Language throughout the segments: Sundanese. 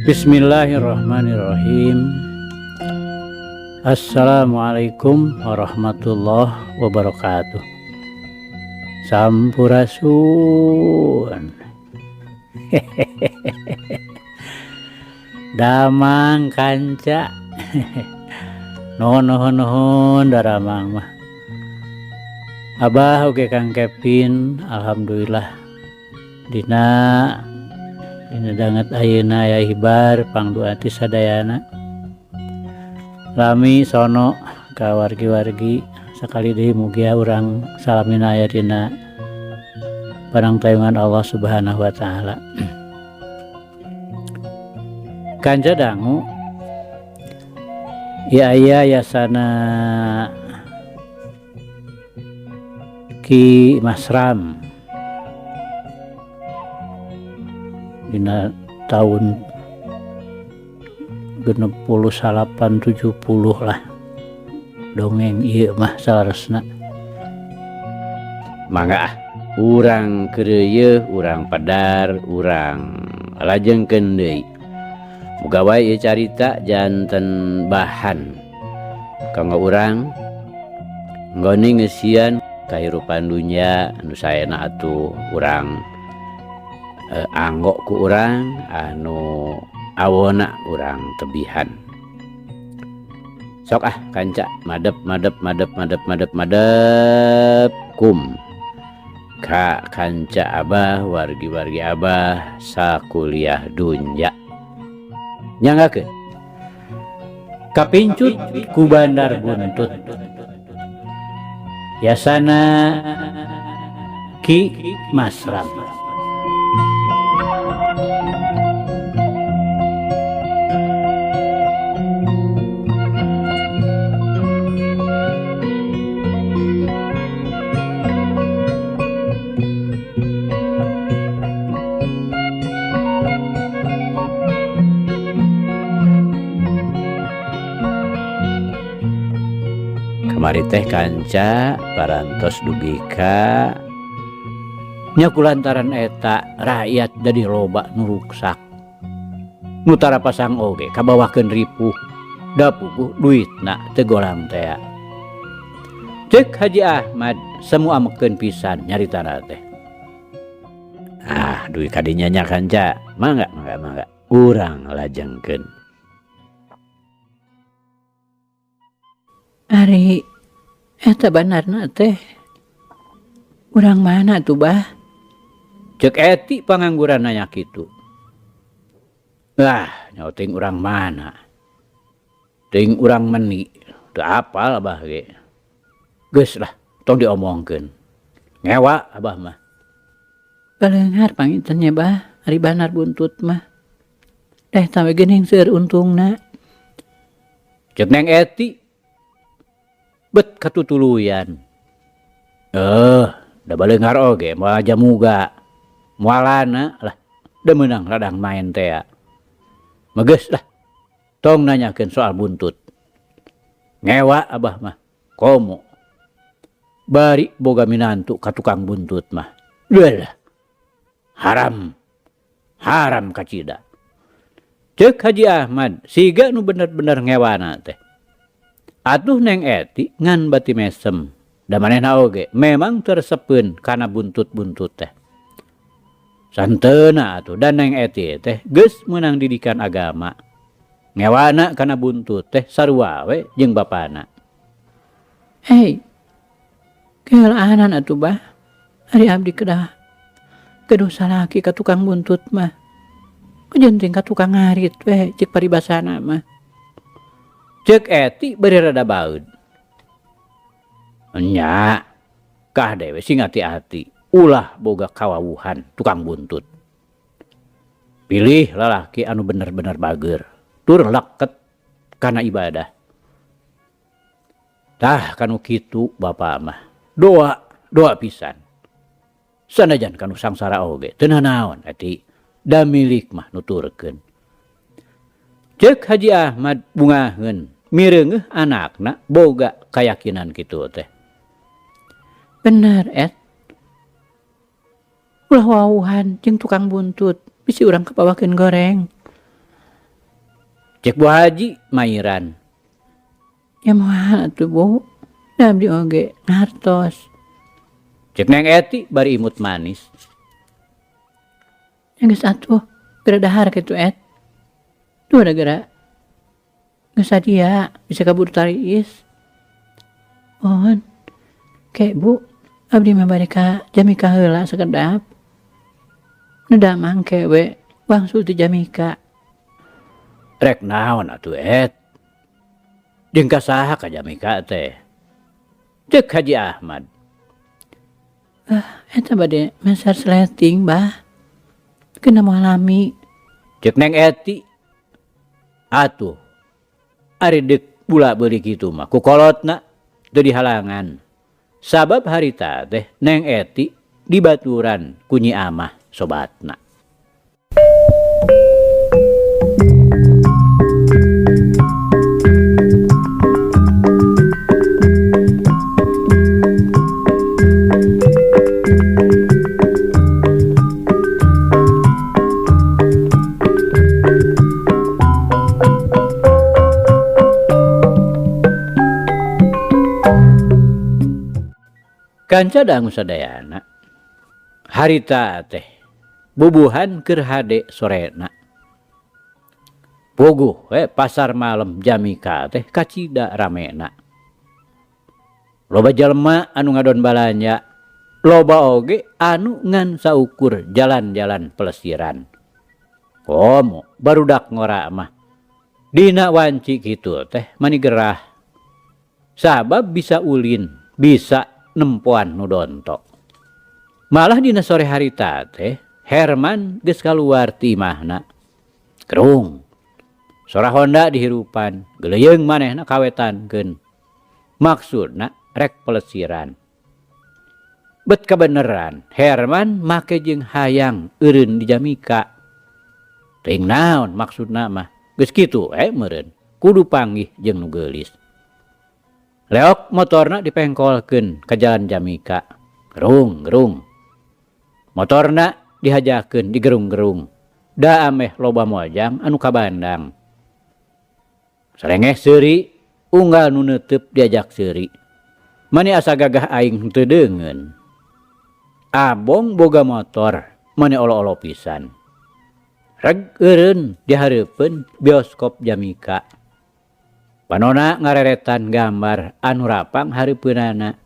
Bismillahirrahmanirrahim. Assalamualaikum warahmatullahi wabarakatuh. Sampurasun. Damang kanca. Nuhun nuhun nuhun daramang mah. Abah oge Kang Kevin, alhamdulillah dina dina danget ayeuna aya hibar pangdoa ti sadayana. Lami sono ka wargi-wargi sakali deui mugia urang salamina aya dina panangtayungan Allah Subhanahu wa taala. Kanca dangu ieu aya yasana Ki Masram dina tahun 69 70 lah dongeng ieu mah saleresna. Mangga ah urang keureuyeung, urang pedar, urang lajengkeun deui. Muga wae ieu carita janten bahan kanggo urang nggone ngeusian kahirupan dunya anu saena atuh urang anggo ku urang anu awona urang tebihan. Sok ah kanca madep madep madep madep madep madep kum ka kanca abah wargi-wargi abah sakuliah dunya. Nyanggakeun kapincut ku bandar buntut yasana Ki Masram. Kamari teh kanca parantos dugi ka nya kulantaran eta rakyat jadi loba nu ruksak. Nu tara pasang oge kabawakeun ripuh da puguh duitna teu golang tea. Ceuk Haji Ahmad semu amekeun pisan nyaritana teh. Ah duit kadinya nya kanca, mangga mangga mangga urang lajengkeun. Ari eta banarna teh urang mana tuh bah? Ceuk Eti pangangguran nanya kitu. Ah, nyawa teuing urang mana? Teuing urang meni, teu apal abah ge. Geus lah, tong diomongkeun. Ngewa abah mah. Baleunghar panginten nya bah, ari banar buntut mah. Teh tawe geuning seueur untungna. Ceuk Neng Eti bet katutuluyan. Da baleunghar oge moal jamuga. Moalana lah, da meunang ladang main tea. Megeus lah, tong nanyakeun soal buntut. Ngewa abah mah, komo. Bari boga minantu ka tukang buntut mah. Duh, haram. Haram kacida. Ceuk Haji Ahmad, siga nu bener-bener ngewana teh. Atuh Neng Eti ngan bati mesem. Da manehna oge memang tersepeun kana buntut-buntut teh. Santeuna atuh da Neng Eti teh geus meunang didikan agama. Ngewana kana buntut teh sarua we jeung bapana. Hei, keulaanan atuh bah. Ari abdi kedah gaduh salaki ka tukang buntut mah. Kajenting ka tukang ngarit we ceuk paribasana mah. Ceuk Eti bari rada baeud. Nya, kah dewe sing hati-hati. Ulah boga kawawuhan tukang buntut. Pilih lalaki anu bener-bener bager, tur leket kana ibadah. Tah kanu kitu bapa mah. Doa, doa pisan. Sanajan kanu sangsara oge teu nanaon eti da milik mah nuturkeun. Ceuk Haji Ahmad bungaheun mireungeuh anakna boga kayakinan kitu teh. Bener et. Ulah wawuhan jeung tukang buntut bisi urang kabawakeun goreng. Cek Bu Haji mairan. Ya moal atuh Bu, da abdi oge ngartos. Cek Neng Eti bari imut manis. Ya geus atuh, geura dahar kitu et. Duh da geura geus sadia bisa kaburu tariis. Mohon. Ke Bu, abdi mah bade ka Jamika heula sakedap. Nu damang ke we wangsul ti Jamika. Rek naon atuh et? Jeung ka saha ka Jamika teh? Cek Haji Ahmad. Ah, eta bade meser sleting, Bah. Kena moal lami. Cek Neng Eti. Atuh. Ari deuk bula-beuli kitu mah ku kolotna teu dihalangan. Sabab harita teh Neng Eti dibaturan ku Nyi Amah sobatna. Kanca dangu sadayana harita teh bubuhan keur hade sorena. Puguh we pasar malam Jamika teh kacida ramena. Loba jelema anu ngadon balanja, loba oge anu ngan saukur jalan-jalan pelesiran. Komo barudak ngora mah dina wanci kitu teh mani gerah. Sabab bisa ulin, bisa nempoan nu dontok. Malah dina sore harita teh Herman geus kaluar ti imahna. Gerung. Sora Honda dihirupan, geleyeung manehna kawetankeun. Maksudna rek pelesiran. Bet kabeneran Herman make jeung hayang eureun di Jamika. Teuing naon maksudna mah, geus kitu we meureun, kudu panggih jeung nu geulis. Leok motorna dipengkolkeun ka jalan Jamika. Gerung, gerung. Motorna dihajakeun digerung-gerung. Da ameh loba mojang anu kabandang. Sarengeh seuri, unggal nu neuteup diajak seuri. Mani asa gagah aing teu deungeun. Abong boga motor, mani olo-olo pisan. Reg eureun dihareupeun bioskop Jamika. Panona ngareretan gambar anu rapang hareupeunana.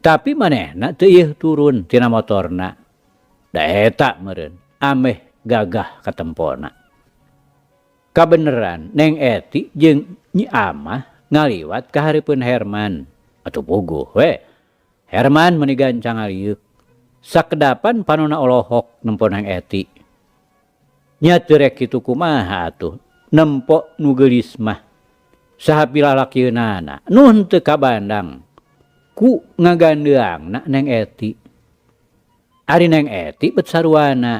Tapi manehna teu ieuh turun tina motorna. Da eta meureun ameh gagah katempona. Kabeneran Neng Eti jeung Nyi Amah ngaliwat ka hareupeun Herman. Atuh puguh we. Herman meuni gancang ngaliuk. Sakedapan panona olohok nempo Neng Eti. Nya teu rek kitu kumaha atuh nempo nu geulis mah. Saha pilalakieunana nu henteu kabandang ku ngagandeangna Neng Eti. Ari Neng Eti bet saruana.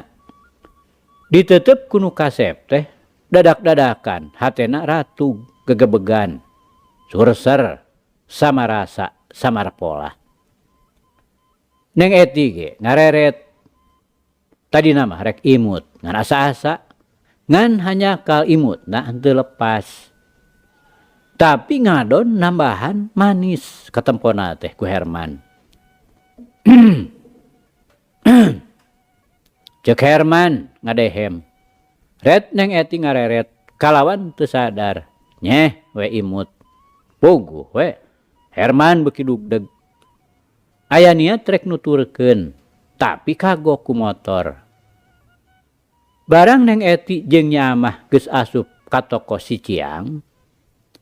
Ditetep ku nu kasep teh dadak-dadakan hatena ratug gegebegan. Surser samarasa samarpolah. Neng Eti ge ngareret. Tadina mah rek imut ngan asa-asa ngan hanya kal imutna henteu lepas. Tapi ngadon nambahan manis katempona teh ku Herman. Cek Herman ngadehem. Ret Neng Eti ngareret kalawan teu sadar. Nyeh we imut. Puguh we. Herman beuki dugdeg. Aya niat rek nuturkeun, tapi kagok ku motor. Barang Neng Eti jeung Nyi Amah geus asup ka toko si Ciang,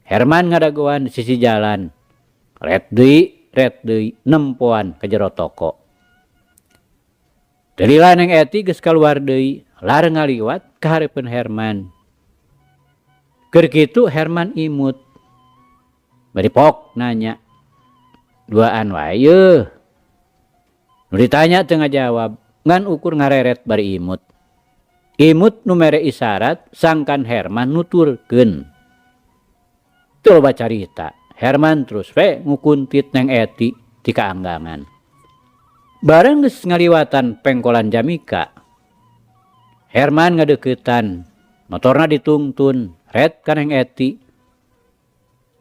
Herman ngadagoan di sisi jalan. Ret deui nempoan ka jero toko. Teu lila Neng Eti geus kaluar deui, lar ngaliwat ka hareupeun Herman. Keur kitu Herman imut. Bari pok nanya. Duaan wae yeuh. Nu ditanya teu ngajawab, ngan ukur ngareret bari imut. Imut nu mere isyarat sangkan Herman nuturkeun. Teu loba carita, Herman terus we ngukuntit Neng Eti ti kaanggangan. Bareng geus ngaliwatan pengkolan Jamika, Herman ngadeuketan Motorna ditungtun, ret ka Neng Eti.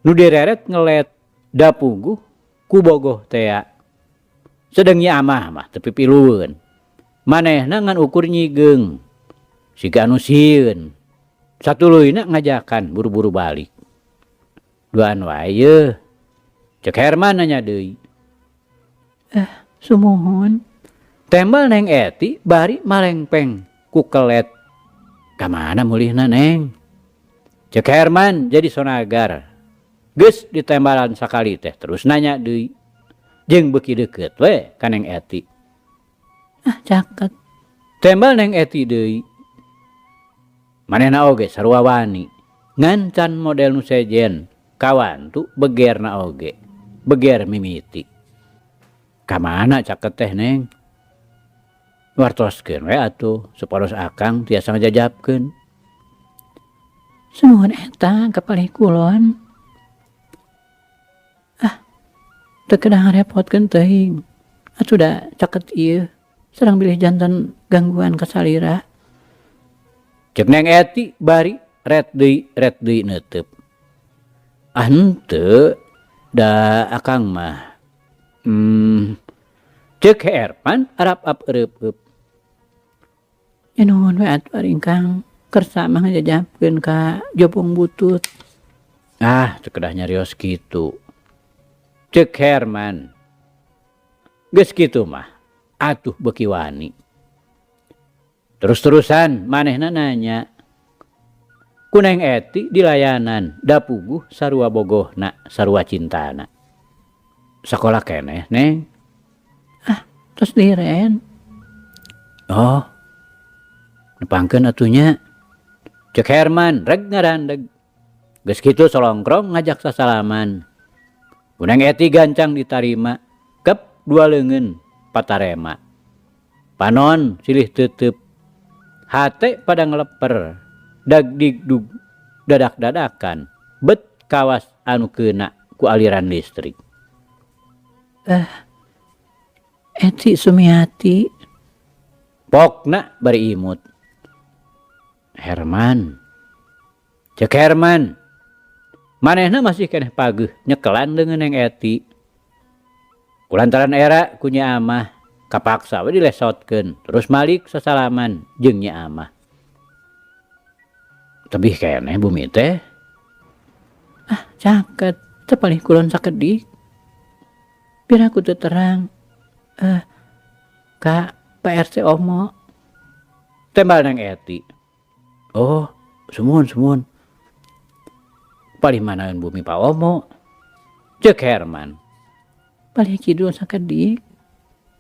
Nu direret ngelet, da puguh ku bogoh tea. Sedeng Nyi Amah mah teu pipilueun. Manehna ngan ukur nyigeung. Siga anu sieun. Satuluyna ngajakan buru-buru balik. Duaan wae yeuh. Cek Herman nanya deui. Eh, sumuhun. Tembal Neng Eti bari malengpeng ku kelet. Ka mana mulihna Neng? Cek Herman jadi sonagar. Geus ditembalan sakali teh terus nanya deui. Jeung beuki deukeut we ka Neng Eti. Ah, caket. Tembal Neng Eti deui. Manehna oge sarua wani. Ngan can model nu sejen. Kawantu begerna oge. Beger mimiti. Ka mana caket teh Neng? Wartoskeun we atuh supados akang tiasa ngajajabkeun. Sumuhun eta ka palih kulon. Ah, teu kedah ngarepotkeun teuing. Atuh da caket ieu sareng bilih janten gangguan ka salira. Cek Neng Eti bari ret deui neuteub. Ah henteu da akang mah. Cek Herman arap-ap ereup-eup. Nya nuhun we atuh ari ingkang kersa mah ngajajabkeun ka jopong butut. Ah, teu kedah nyarios kitu. Cek Herman. Geus kitu mah atuh beuki wani. Terus-terusan manehna nanya. Ku Neng Eti dilayanan da puguh sarua bogohna sarua cintana. Sakola keneh Neng. Ah, tos diren. Oh. Nepangkeun atuh nya. Cek Herman reg ngarandeg. Geus kitu solongkrong ngajak sasalaman. Ku Neng Eti gancang ditarima. Kep dua leungeun patarema. Panon silih teuteup. Hate pada ngeleper. Dag digdug dadak-dadakan. Bet kawas anu keuna ku aliran listrik. Eti Sumiati. Pokna bari imut. Herman. Cek Herman. Manehna masih keneh pageuh nyekelan leungeun Neng Eti. Kulantaran era ku Nyi Amah kapaksa we dilesotkeun terus malik sasalaman jeung Nyi Amah. Tebih keneh bumi teh. Ah, caket. Teu palih kulon sakedik. Biar aku teu terang. Ka Pak RT Omo. Tembal Neng Eti. Oh, sumuhun sumuhun. Palih manaeun bumi Pak Omo. Cek Herman. Palih kidul sakedik.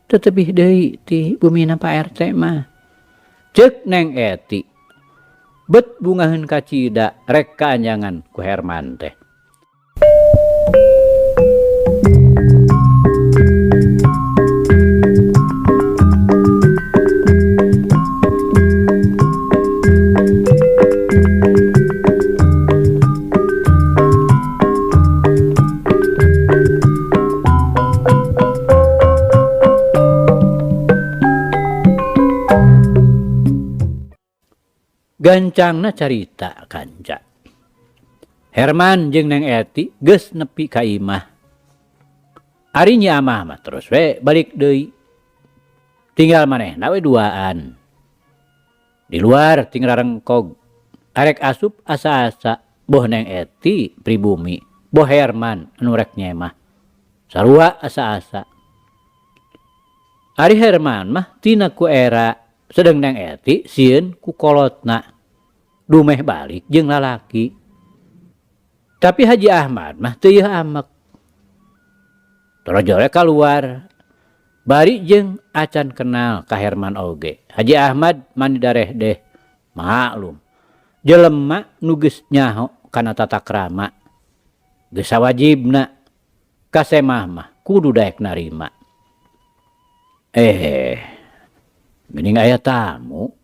Teu tebih deui ti bumina Pak RT mah. Cek Neng Eti. Bet bungaheun kacida rek kaanjangan ku Herman teh. Gancangna carita kanca. Herman jeung Neng Eti geus nepi ka imah. Ari Nyi Amah mah terus we balik deui. Tinggal manehna we duaan. Di luar ting rarengkog. Arek asup asa-asa boh Neng Eti pribumi, boh Herman anu rek nyemah. Sarua asa-asa. Ari Herman mah tina ku era sedeng Neng Eti sieun ku kolotna. Dumeh balik jeung lalaki. Tapi Haji Ahmad mah teu yeuh amek. Torojore kaluar. Bari jeung acan kenal ka Herman oge. Haji Ahmad mani dareh deh. Maklum. Jelema nu geus nyaho kana tata krama. Geus sawajibna ka semah mah kudu daek narima. Geuning aya tamu.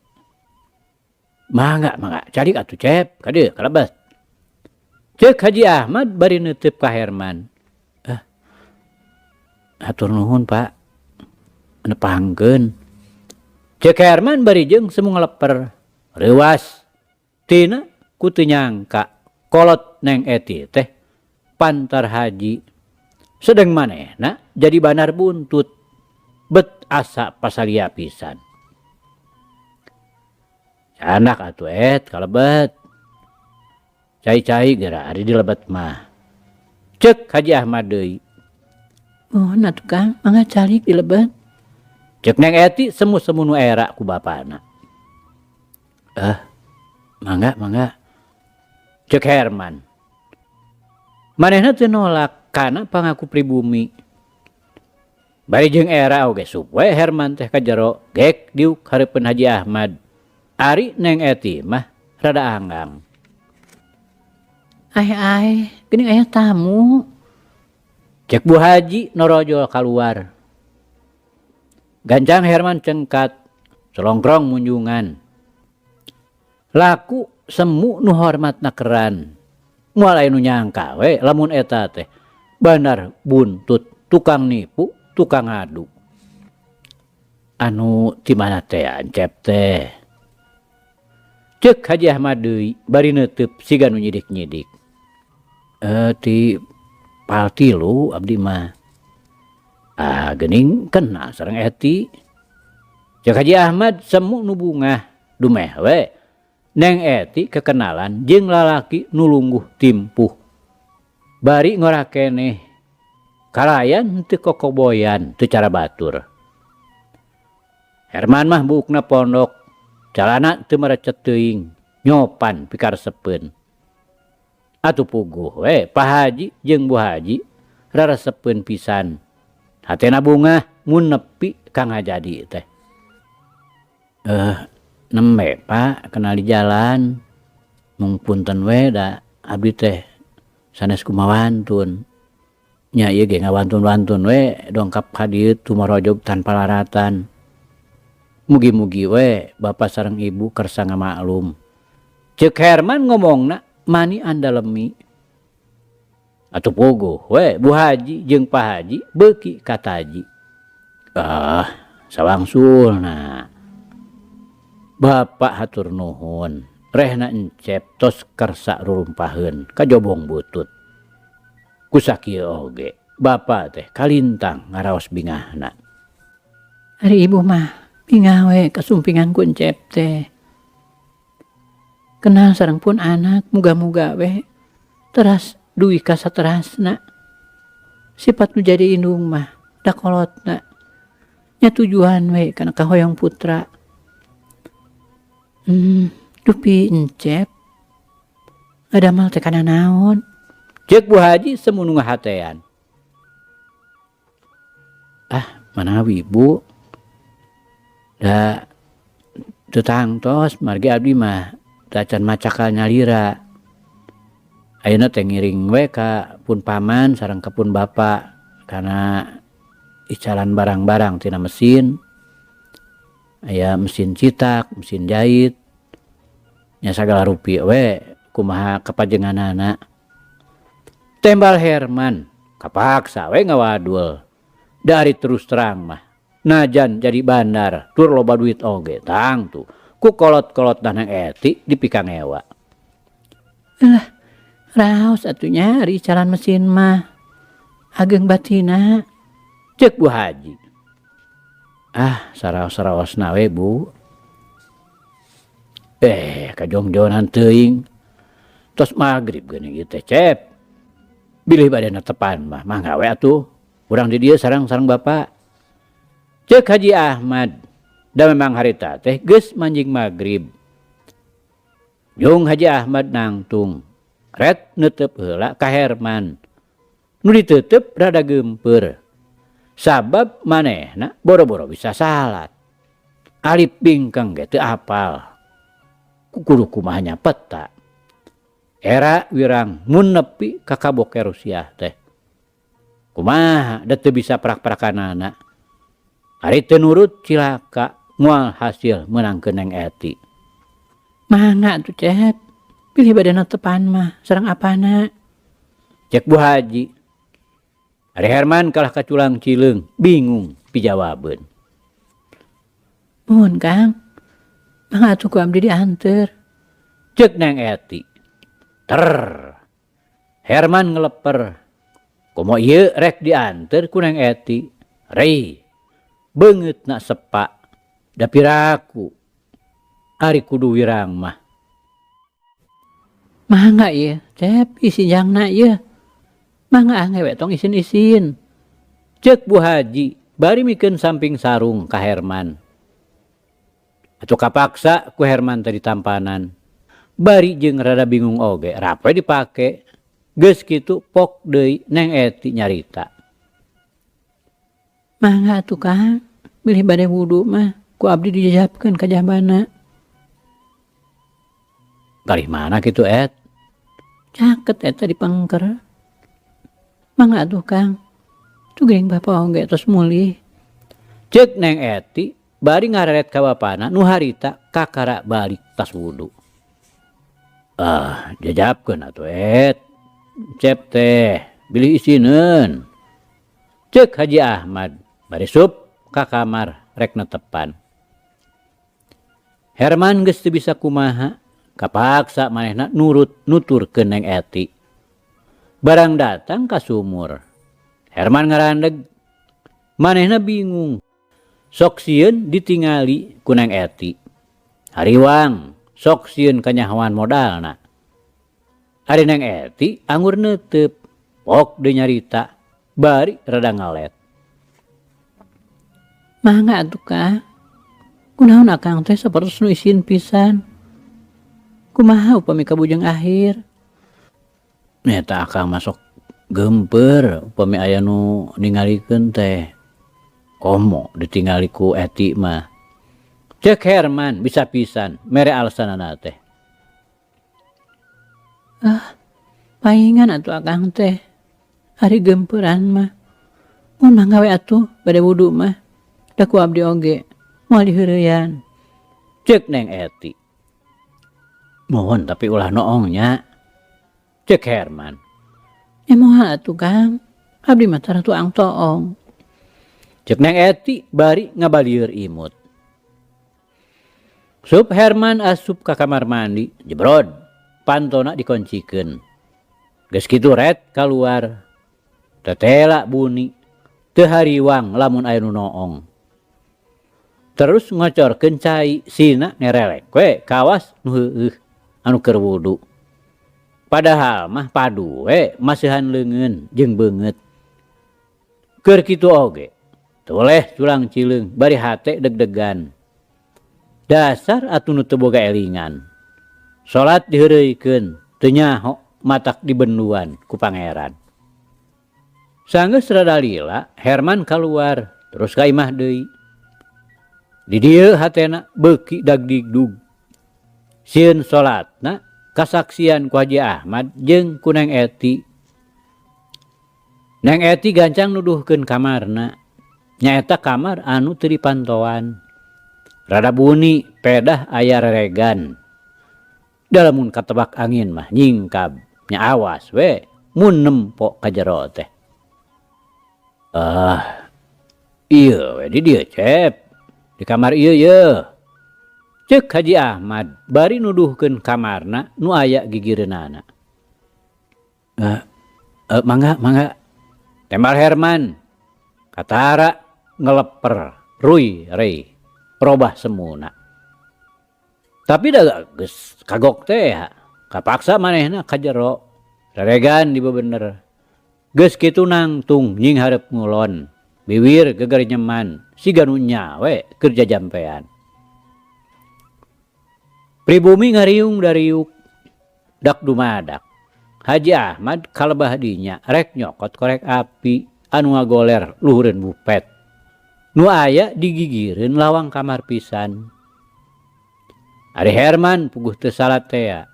Mangga, mangga, calik atuh Cep, ka dieu kalebet. Ceuk Haji Ahmad bari neuteub ka Herman. Hatur nuhun Pak. Nepangkeun. Ceuk Herman bari jeung semu ngeleper. Reuwas. Tina ku teu nyangka kolot Neng Eti teh pantar haji. Sedeng manehna jadi bandar buntut. Bet asa pasalia pisan. Candak atuh Et kalebet. Cai-cai geura ari di lebet mah. Cek Haji Ahmad deui. Muhun atuh Kang, mangga calik di lebet. Cek Neng Eti semu-semu nu era ku bapana. Mangga, mangga. Cek Herman. Manehna teu nolak kana pangaku pribumi. Bari jeung era oge sup we Herman teh ka jero gek diuk hareupeun Haji Ahmad. Ari Neng Eti mah rada anggang. Ae-ae, geuning aya tamu. Cek Bu Haji norojol kaluar. Gancang Herman cengkat, solongkrong munjungan. Laku semu nu hormatna keran. Moal aya nu nyangka we lamun eta teh bandar buntut, tukang nipu, tukang ngadu. Anu ti mana teh Encep teh? Cek Haji Ahmad deui bari neuteub siga nu nyidik-nyidik. Ti pal 3 abdi mah. Ah, geuning kena sareng Eti. Cek Haji Ahmad semu nu bungah dumeh we. Neng Eti kekenalan jeung lalaki nu lungguh timpuh. Bari ngora keneh. Kalayan teu kokoboyan teu cara batur. Herman mah buukna pondok, calana teu merecet teuing, nyopan pikaresepeun. Atuh puguh we Pak Haji jeung Bu Haji raresepeun pisan. Hatena bungah mun nepi ka ngajadi teh. Nembe Pak kenal di jalan. Mung punten we da abdi teh sanes kumawantun. Nya ieu ge ngawantun-wantun we dongkap ka dieu tumorojog tanpa laratan. Mugi-mugi we bapa sareng ibu kersa ngamaklum. Ceuk Herman ngomongna mani andalemi. Atuh puguh we Bu Haji jeung Pak Haji beuki kataji. Ah, sawangsulna. Bapak hatur nuhun, rehna Encep tos kersa rurumpaheun kajobong butut. Kusakieu oge, bapa teh kalintang ngaraos bingahna. Ari ibu mah bingah we kasumpingan ku Encep teh. Kenal sareng pun anak muga-muga we teras duwi ka saterasna. Sifat nu jadi indung mah da kolotna. Nya tujuan we kana kahoyong putra. Dupi Encep ngadamel teh kana naon? Ceuk Bu Haji semu nu ngahatean. Ah, manawi Bu. Da teu tangtos margi abdi mah tacan macakal nyalira. Ayeuna teh ngiring we ka pun paman sareng ka pun bapa kana icalan barang-barang tina mesin. Aya mesin citak, mesin jahit. Nya sagala rupi we kumaha kapajenganana. Tembal Herman kapaksa we ngawadul. Dari terus terang mah najan jadi bandar tur loba duit oge tangtu ku kolot-kolot Neng Eti dipikangewa. Alah, raos atuh nya ari icalan mesin mah. Ageng batina. Ceuk Bu Haji. Ah, saraos-saraosna we Bu. Kajongjonan teuing. Tos magrib geuning ieu teh Cep. Bilih bade netepan mah mangga we atuh. Urang di dieu sareng-sareng bapa. Ceuk Haji Ahmad. Da memang harita teh geus manjing magrib. Jung Haji Ahmad nangtung. Ret neuteup heula ka Herman. Nu diteuteub rada geumpeur. Sabab manehna boro-boro bisa salat. Alif bingkeng ge teu apal. Kudu kumaha nya peta. Era wirang mun nepi ka kaboke Rusiah teh. Kumaha da teu bisa prak-prakanana. Ari teu nurut cilaka moal hasil meunangkeun Neng Eti. Mangga atuh Cep, pilih badana tepan mah sareng apana. Cek Bu Haji. Ari Herman kalah kaculang cileung, bingung pijawabeun. Muhun Kang, mangga atuh ku abdi dianteur. Cek Neng Eti. Ter. Herman ngeleper. Komo ieu rek dianter ku Neng Eti. Rei. Beungeutna sepa. Da piraku. Ari kudu wirang mah. Mangga ieu, Cep, isi jangna ieu. Mangga ah ngewe tong isin-isin. Cek Bu Haji bari mikeun samping sarung ka Herman. Atuh kapaksa ku Herman teh ditampanan. Bari jeung rada bingung oge, rap we dipake. Geus kitu pok deui Neng Eti nyarita. Mangga atuh Kang, bilih bade wudu mah ku abdi dijajapkeun ka jabana. Galih mana kitu Et? Caket eta di pengker. Mangga atuh Kang. Tuh geuning bapa oge tos mulih. Cek Neng Eti bari ngareret ka bapana nu harita kakara balik tas wudu. Ah, jajapkeun atuh Et. Cep teh bilih isineun. Cek Haji Ahmad bari sup ka kamar rek netepan. Herman geus teu bisa kumaha, kapaksa manehna nurut nuturkeun Neng Eti. Barang datang ka sumur. Herman ngarandeg. Manehna bingung. Sok sieun ditingali ku Neng Eti. Hariwang sok sieun kanyahoan modalna. Ari Neng Eti anggur neuteup, pok deui nyarita, bari rada ngalet. Mangga atuh Kang. Kunaon akang teh sapertos nu isin pisan. Kumaha upami kabujeng akhir? Eta akang masuk geumpeur upami aya nu ningalikeun teh. Komo ditingali ku Eti mah. Cek Herman bisa pisan mere alasanana teh. Ah, paingan atuh akang teh. Ari geumpeuran mah. Mun mangga we atuh bade wudu mah. Da ku abdi oge moal diheureuyaan. Cek Neng Eti. Mohon tapi ulah noong nya. Cek Herman. Ya moal atuh Kang. Abdi mah tara tuang toong. Cek Neng Eti bari ngabalieur imut. Sup Herman asup ka kamar mandi, jebrod, pantona dikoncikeun. Geus kitu ret kaluar. Tetela buni, teu hariwang lamun aya nu noong. Terus ngocorkeun cai sina ngerelek we kawas nu heueuh anu keur wudu. Padahal mah padu we maseuhan leungeun jeung beungeut. Keur kitu oge, toleh culang cileung bari hate deg-degan. Dasar atuh nu teu boga elingan. Salat diheureuykeun, teu nyaho matak dibenduan ku pangeran. Sanggeus rada lila, Herman kaluar terus ka imah deui. Di dieu hatena beuki dagdigdug. Sieun salatna kasaksian ku Haji Ahmad jeung ku Neng Eti. Neng Eti gancang nuduhkeun kamarna. Nyaeta kamar anu teu dipantoan. Rada buni pedah aya reregan. Da lamun katebak angin mah nyingkab nya awas we mun nempo ka jero teh. Ah, ieu we di dieu Cep. Di kamar ieu ye. Cek Haji Ahmad bari nuduhkeun kamarna nu aya gigireunana. Mangga mangga. Tembal Herman. Katara ngeleper ruy rei robah semuna. Tapi da geus kagok teh kapaksa manehna ka jero. Reregan dibebener. Geus kitu nangtung nying hareup ngulon. Biwir geger nyeman siga nu nya we keur jajampean. Pribumi ngariung dariuk dak dumadak. Haji Ahmad kalebah dinya rek nyokot korek api anu ngagoler luhureun bupet. Nu aya digigireun lawang kamar pisan. Ari Herman puguh teu salat tea.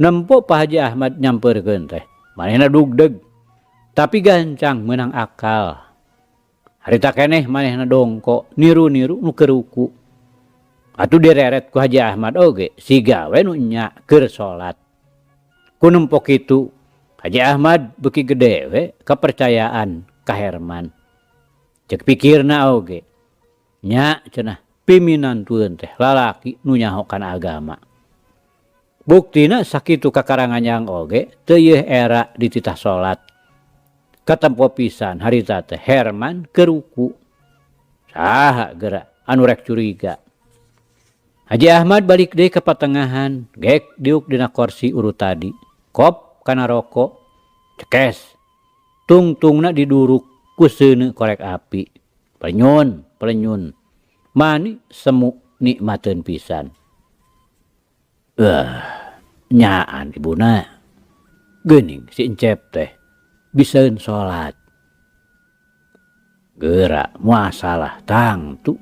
Nempo Pak Haji Ahmad nyampeurkeun teh. Manehna dugdeg tapi gancang meunang akal. Harita keneh manehna dongko niru-niru nu keur ruku. Atuh direret ku Haji Ahmad oge siga we nu nya keur salat. Ku nempo kitu Haji Ahmad beuki gede we kapercayaan ka Herman. Cek pikirna oge nya cenah piminantueun teh lalaki nu nyaho kana agama. Buktina sakitu kakaranganyang oge teu yeuh era dititah salat. Katempo pisan harita teh Herman keur ruku. Saha geura anu rek curiga. Haji Ahmad balik deui ka patengahan, gek diuk dina korsi urut tadi. Kop kana rokok, cekes. Tungtungna diduruk ku seuneu korek api. Pelenyun, pelenyun. Mani semu nikmateun pisan. Nyaan ibuna. Geuning si Encep teh bisaeun salat. Geura moal salah tangtu.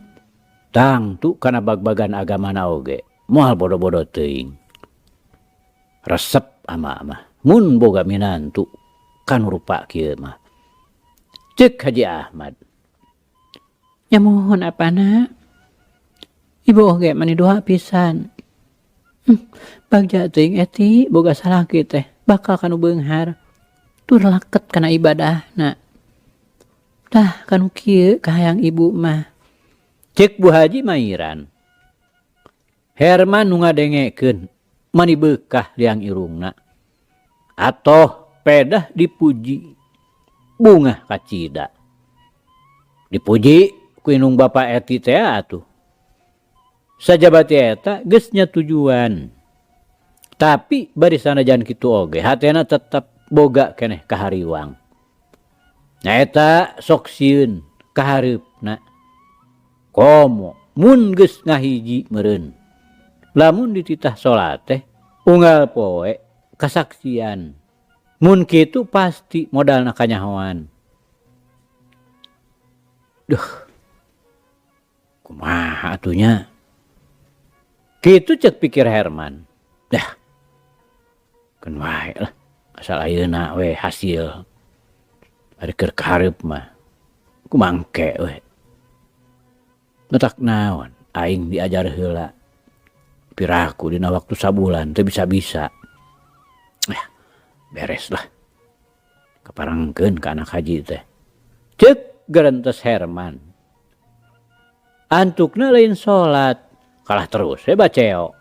Tangtu kana bag-bagan agamana oge moal bodo-bodo teuing. Resep ama mah mun boga minantu kanu rupa kieu mah. Ceuk Haji Ahmad. Nya muhun apana? Ibu oge mani doa pisan. Bagja teuing eti boga salaki teh bakal kanu beunghar tur laket kana ibadahna. Tah kanu kieu kahayang ibu mah. Ceuk Bu Haji mairan. Herman nu ngadengekeun mani beukah liang irungna. Atoh pedah dipuji bungah kacida. Dipuji ku indung bapa eti teh atuh. Sajabati eta geus nya tujuan. Tapi bari sanajan kitu oge hatena tetep boga keneh kahariwang. Nyaeta sok sieun kahareupna. Komo mun geus ngahiji meureun. Lamun dititah salat teh unggal poe kasaksian. Mun kitu pasti modalna kanyahoan. Duh. Kumaha atuh nya? Kitu ceuk pikir Herman. Dah. Keun wae lah asal ayeuna we hasil. Ari keur kahareup mah kumangke we. Matak naon aing diajar heula. Piraku dina waktu sabulan teu bisa-bisa. Beres lah. Kaparengkeun ka anak haji teh. Ceuk gerentes Herman. Antukna lain salat, kalah terus we baceo.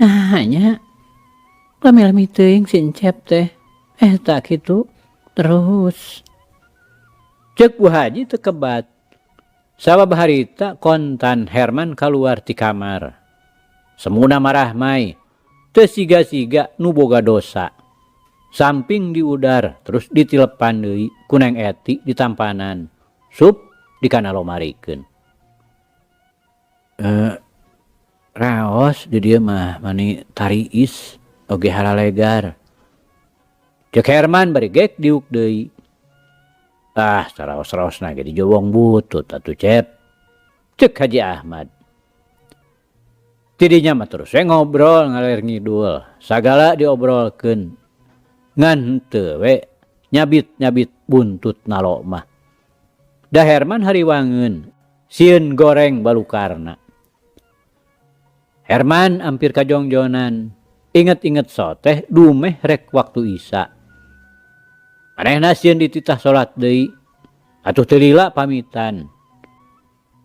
Nah nya lami-lami teuing si Encep teh eta kitu terus. Ceuk Bu Haji teu kebat. Sabab harita kontan Herman kaluar ti kamar. Semuna marahmai, teu siga-siga nu boga dosa. Samping diudar terus ditilepan deui ku Neng Eti ditampanan. Sup dikana lomarikeun. Raos di dieu mah mani tariis oge haralegar. Ceuk Herman bari gek diuk deui. Ah, saraos-raosna ge dijowong butut atuh Cep. Ceuk Haji Ahmad. Tidinya mah terus we ngobrol ngaler ngidul. Sagala diobrolkeun. Ngan henteu we nyabit-nyabit buntut nalo mah. Da Herman hariwangeun sieun goreng balukarna. Herman ampir kajongjonan. Inget-inget soteh dumeh rek waktu Isya. Manehna sieun dititah salat deui. Atuh teu lila pamitan.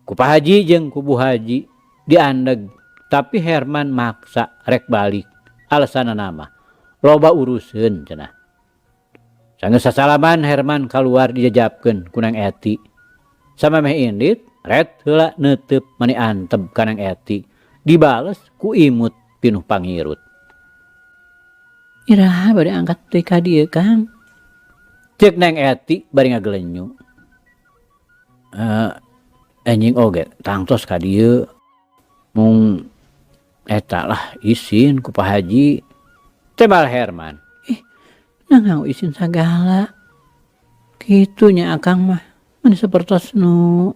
Ku Pak Haji jeung ku Bu Haji diandeg, tapi Herman maksa rek balik. Alasanna mah loba uruseun cenah. Sanggeus sasalaman Herman kaluar dijajapkeun ku Neng Eti. Samemeh indit, ret heula neuteup mani antep ka Neng Eti. Dibales ku imut pinuh pangirut. Iraha bade angkat deui ka dieu, Kang? Ceuk Neng Eti bari ngagelenyu. Anjing oge tangtos ka dieu. Mung eta lah isin ku Pak Haji. Tebal Herman. Ih, nangau isin sagala. Kitu nya Akang mah, mani sapertos nu.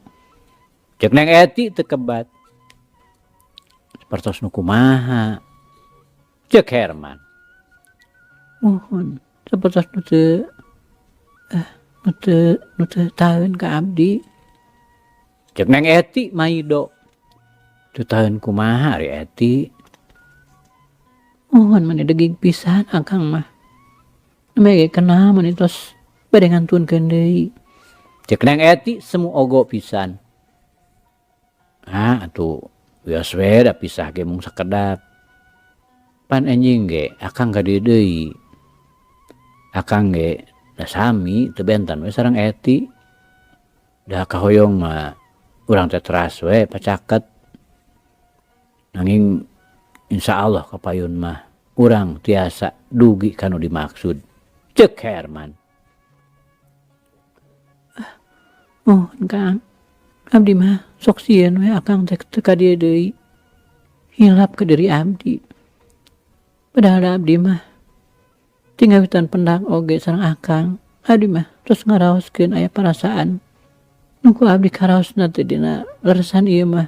Ceuk Neng Eti teu kebat. Sapertos nu kumaha? Ceuk Herman. Muhun, sapertos nu teu nu teu taeun ka abdi. Ceuk Neng Eti maido. Teu taeun kumaha ari Eti? Muhun mani degig pisan Akang mah. Meh ge kenal mani tos bade ngantunkeun deui. Ceuk Neng Eti semu ogo pisan. Ah, atuh wios we da pisah ge mung sakedap. Pan enjing ge akang ka dieu deui. Akang ge da sami teu benten we sareng Eti. Da kahoyong mah urang teh teras we pacaket. Nanging insya Allah kapayun mah urang tiasa dugi ka nu dimaksud. Ceuk Herman. Muhun Kang, abdi mah sok sieun we akang teh teu ka dieu deui. Hilap ka diri abdi. Padahal da abdi mah ti ngawitan pendak oge sareng akang, abdi mah tos ngaraoskeun aya parasaan nu ku abdi karaosna teh dina leresan ieu mah.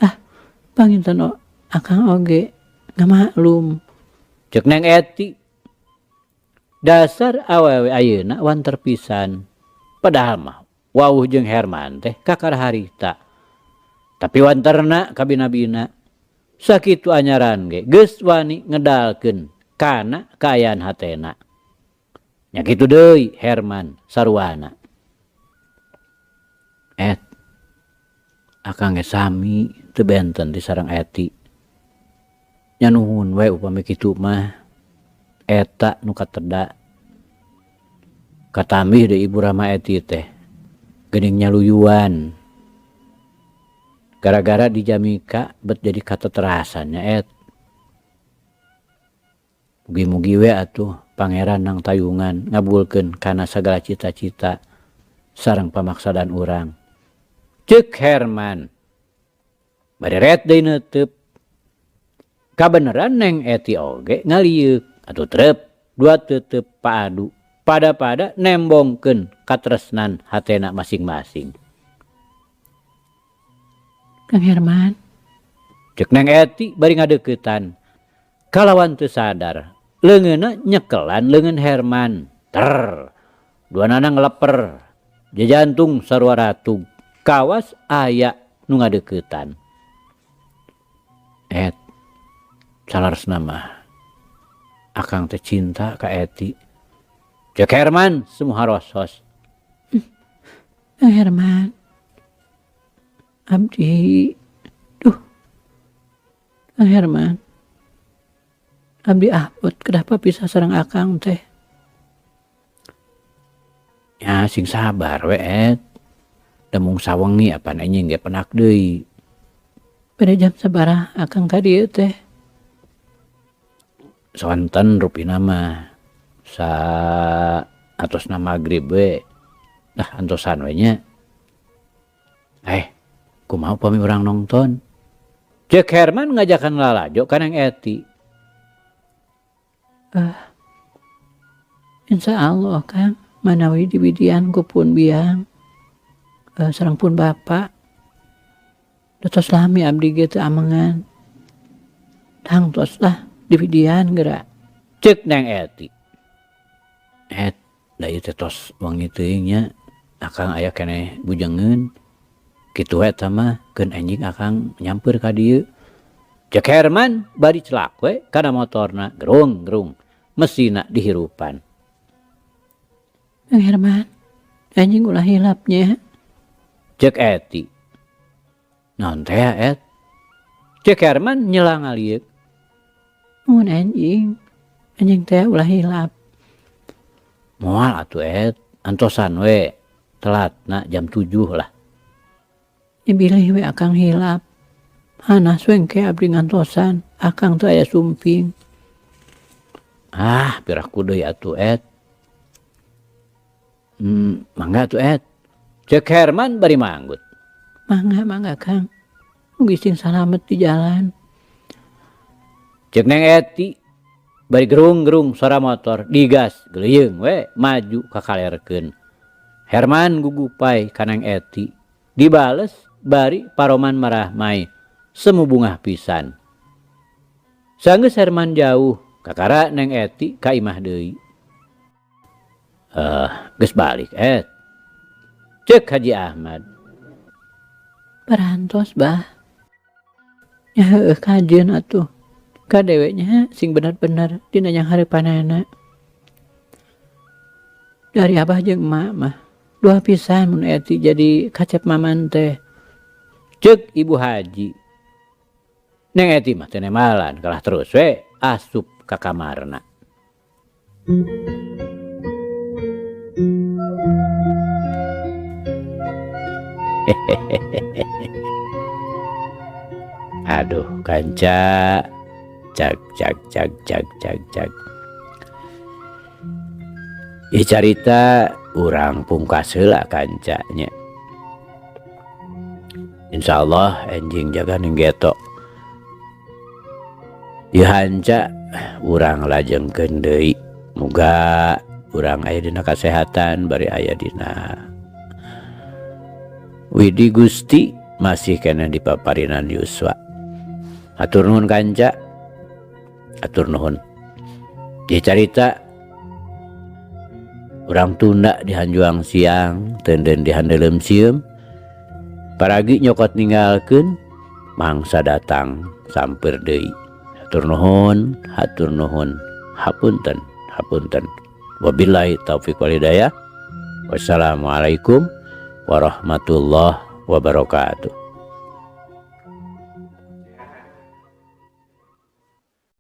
Ah, panginten akang oge ngamaklum. Ceuk Neng Eti. Dasar awewe ayeuna wanter pisan. Padahal mah wawuh jeung Herman teh kakara harita. Tapi wanterna kabina-bina. Sakitu anyaran ge geus wani ngedalkeun kana kaayaan hatena. Nya kitu deui Herman saruana. Et, akang ge sami teu benten ti sareng Eti. Nya nuhun we upami kitu mah eta nu kateda. Katambih deui ibu Rama Eti teh geuning nyaluyuan. Gara-gara di Jamika bet jadi kateterasan nya et. Mugi-mugi we atuh pangeran nang tayungan ngabulkeun kana sagala cita-cita sareng pamaksadan urang. Ceuk Herman. Bari ret deui neuteub. Kabeneran Neng Eti oge ngalieuk atuh trep dua teuteup paadu pada-pada nembongkeun katresnan hatena masing-masing. Kang Herman. Ceuk Neng Eti bari ngadeuketan. Kalawan teu sadar, leungeunna nyekelan leungeun Herman. Ter, duanana ngeleper. Jajantung sarua ratug. Kawas aya nu ngadeuketan. Et, saleresna mah akang teh cinta ka Eti. Ceuk Herman sumuh harosos. Kang Herman. Abdi, duh, Kang Herman, abdi abot kedah papisah sareng akang teh. Ya sing sabar we et, da mung sawengi apan anjing ge penak deui. Pada jam sabaraha akang ka dieu teh? Sonten rupina mah sa atosna magrib we, dah antosan we nya. Kumaha upami urang nongton? Ceuk Herman ngajakan lalajo ka Neng Eti. Insya Allah Kang, manawi diwidian ku pun biang, sareng pun bapak. Tos lami abdi ge teu amengan. Tangtos lah diwidian geura. Ceuk Neng Eti. Et, da ieu teh tos wengi teuing nya, akang aya keneh bujengeun. Kitu we eta mah keun enjing akang nyampeur ka dieu. Ceuk Herman bari celak we kana motorna gerung-gerung mesina dihirupan. Kang Herman, anjing ulah hilap nya. Ceuk Eti. Naon teh et? Ceuk Herman nyela ngalieuk. Mun anjing, anjing teh ulah hilap. Moal atuh et, antosan we telatna jam 7 lah. Bilih we akang hilap. Hanas we engke abdi ngantosan, akang teu aya sumping. Ah, piraku deui atuh et. Mangga atuh et. Ceuk Herman bari manggut. Mangga, mangga Kang. Mugi sing salamet di jalan. Ceuk Neng Eti bari gerung-gerung suara motor digas geleuyeung we maju kakalerkeun. Herman gugupai ka Neng Eti. Dibales bari paroman marahmai semu bungah pisan. Sanggeus Herman jauh kakara Neng Eti ka imah deui. Geus balik et. Ceuk Haji Ahmad. Parantos bah. Nya heueuh kajeun atuh. Ka dewe nya sing bener-bener dina nyanghareupanana. Dari abah jeung emak mah dua pisan mun Eti jadi kacep maman teh. Ceuk Ibu Haji. Neng Eti mah teu nembalan kalah terus we asup ka kamarna. Aduh kanca cag cag cag cag cag cag. Ieu carita urang pungkas heula kanca nya. Insyaallah enjing jaga ning geto. Ieu hanca urang lajengkeun deui. Muga urang aya dina kasehatan bari aya dina Widi Gusti masih keneh di paparinan yuswa. Hatur nuhun kanca. Hatur nuhun. Ieu carita urang tunda di hanjuang siang teunden di handeuleum sieum. Paragi nyokot ninggalkeun mangsa datang sampeur deui. Hatur nuhun, hatur nuhun, hapunten, hapunten. Wabillahi taufik wal hidayah. Wassalamualaikum warahmatullahi wabarakatuh.